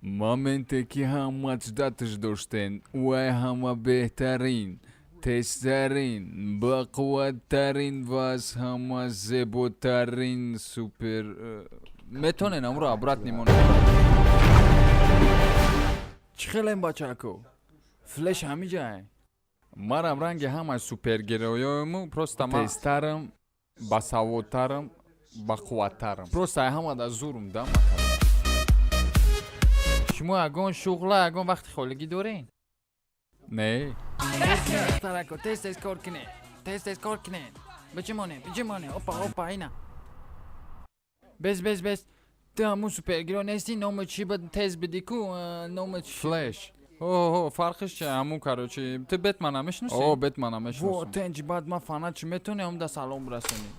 Моменте ки ҳама ждать ш доштен, вай ҳама беҳтарин, тезтарин, бақувваттарин ва аз ҳама зеботарин супер. Метонен амро обратно монед. Чӣ хелем, бачако? Флеш ҳамиҷае. Марам ранги ҳамаи супергероёму, просто ман тезтарам, басаводтарам, бақувваттарам. Просто ай ҳама да зурум да макарам. Шумо ягон шуғла, ягон вақти холигӣ дорен? Не. Тарако, тез тез кор кунед, тез тез кор кунед, бичимонед, бичимонед, опа, опа, ина. Бес, бес, бес, ту ҳамун супергеро нестӣ? Номи чӣ буд? Тез бидӣ ку, номи чӣ? Флеш. О, фарқиш чи ҳамун, короче, ту Бетмана мешиносӣ? О, Бетмана Во, мешиносам. тенҷи, баъд ман фанат чӣ, метавонӣ омда салом расонӣ?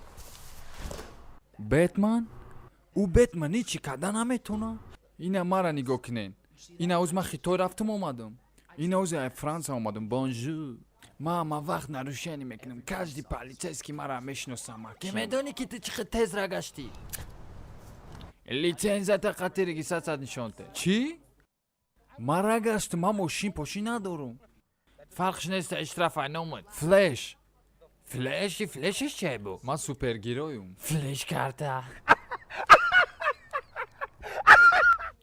Бетман? Ӯ Бетман ҳичи карда наметавона. Ина мара нигоҳ кунен. Ина оз ман Хитой рафтум, омадам. Ина оз ай Франса омадам. Бонжур. Ман ҳама вақт нарушение мекунам, каждый полицейский мара мешиносам. Ки медонӣ, ки ту чӣ хел тез ра гаштӣ? Лицензията қати регистрация нишон те. Чӣ? Ман ра гаштум, ман мошин пошин надорум, фарқш нест, штраф ай номад. Флеш. Флеши, флешиш чай бу? Ман супергероюм. Флеш карта.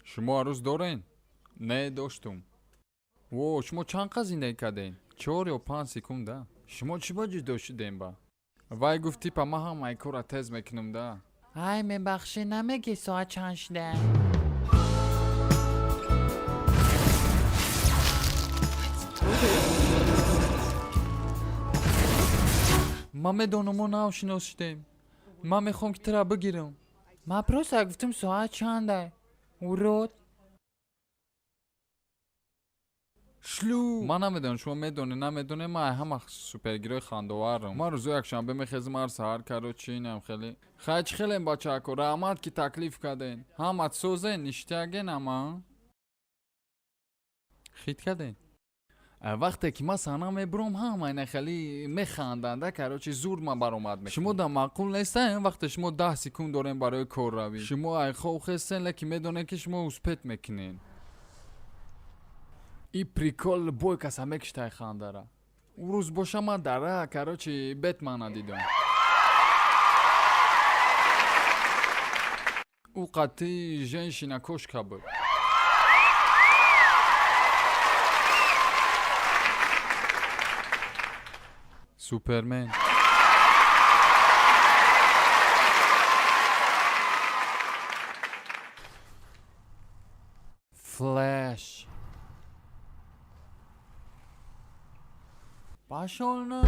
Шумо арӯз дорен? Не, доштум. Во, шумо чанд қад зиндагӣ кардем? 4 ё 5 секунда. Шумо чӣ ба ҷудо шудем ба? Вай гуфт, типа, ман ҳамаи корра тез мекунам да. Ай, мебахшӣ, намегӣ, соат чанд шуда? Ман медонам, мо нав шинос шудем. Ман мехоҳам, ки тура бигирам. Ман просто гуфтум, соат чандай, урод. Шлю. Ман намедонам, шумо медонед, намедонед, ман ай ҳама супергерои хандоварам. Ман рӯзои якшанбе мехезам ҳар саҳар, короче, инам хеле. Хай, чӣ хелем, бачако, раҳмат, ки таклиф карден. Ҳамат созен, ништяген ама. Хит карден? Вақте ки ман саҳна мебурам, ҳама ина хеле механданда, короче, зур ман баромад мекунам. Шумо да маъқул нестаем, вақте шумо 10 секунд дорем барои корравӣ. Шумо ай хоб хестен, лекин медонед, ки шумо успеть мекунед. И прикол бой каса мекуштай хандара. Ӯ рӯз боша ман дара, короче, Бетмана дидам. Ӯ қатъи женщина кошка буд. Супермен. Флэш. Пошёл на.